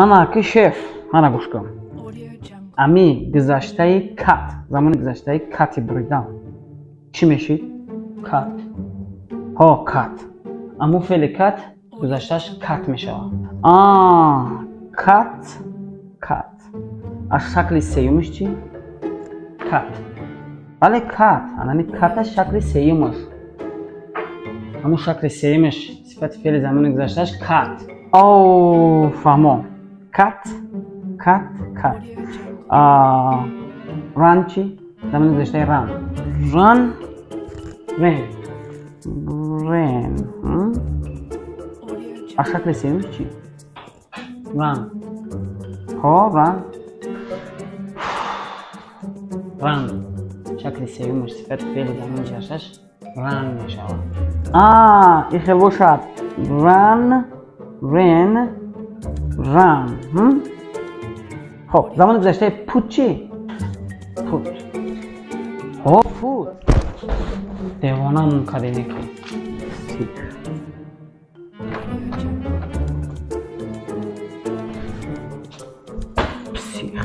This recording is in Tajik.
Ана ки шеф, мана гӯш кун. Ами гузаштаи cut, замони гузаштаи cut и буридан чӣ мешид? Cut. Ҳо, cut. Аммо феъли cut гузаштааш cut мешавад. Cut, cut. Аз шакли сеюмаш чӣ? Cut. Бале, cut. Анами cut аш шакли сеюмаш. Ҳамун шакли сеюмаш сифати феъли замони гузаштааш cut. О, фаҳмо. Cut, cut, cut. Run чӣ? Замони гузаштаи run. Run, ran. Ran. Аз шакли сеюмаш чӣ? Run. Ҳо, run. Run. Шакли сеюмаш сифати феъли замони гузаштааш run мешавад. И хел бошад. Run, ran, run. Хоб, замони гузаштаи put чӣ? Put. Ҳо, put. Девонам кадине ки. Sick. Псих.